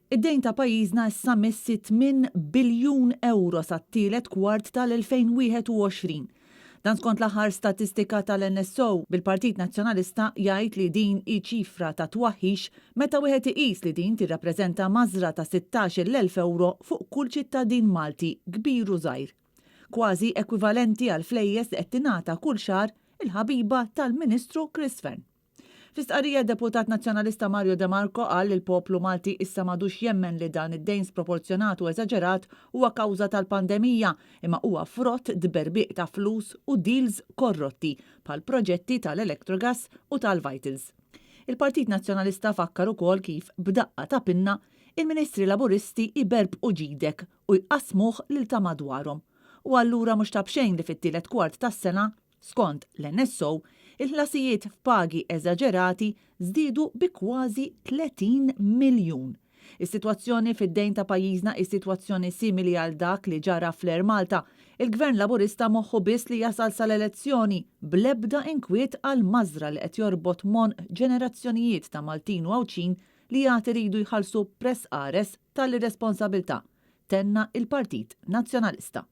Id-dejn ta' pajjiżna issa miss it-tminn biljun ewro sat-tielet kwart tal-2021. Dan skont l-aħħar statistika tal-NSO, bil-Partit Nazzjonalista jgħid li din hi ċifra ta' twaħħix meta wieħed iqis li din tirrappreżenta mażra ta' 16,000 ewro fuq kull ċittadin Malti, kbir u żgħir. Kważi ekwivalenti għall-flejjes li qed tingħata kull xahar il-ħabiba tal-Ministru Chris Fearne. Fi stqarrija d-Deputat Nazzjonalista Mario De Marco qal li l-poplu Malti issa m'għadux jemmen li dan id-dejn sproporzjonat u eżaġerat huwa kawża tal-pandemija imma huwa frott tberbiq ta' flus u deals korrotti bħal proġetti tal-Electrogas u tal-Vitals. Il-Partit Nazzjonalista fakkar ukoll kif b'daqqa ta' pinna il-Ministri Laburisti jberbqu ġidek u jqassmuh lil ta' madwarhom. U allura mhux ta' b'xejn li fit-tielet kwart tas-sena Skont l-NSO, il-ħlasijiet f'pagi eżaġerati żdiedu bi kważi 30 miljun. Is-sitwazzjoni fid-dejn ta' pajjiżna hi sitwazzjoni simili għal dak li ġara fl-Air Malta. Il-Gvern Laburista moħħu biss li jasal sal-elezzjoni, bl-ebda inkwiet għall-mażra li qed jorbot m'għonq ġenerazzjonijiet ta' Maltin u Għawdxin li għad iridu jħallsu prezz qares tal-irresponsabilità, tenna l-Partit Nazzjonalista.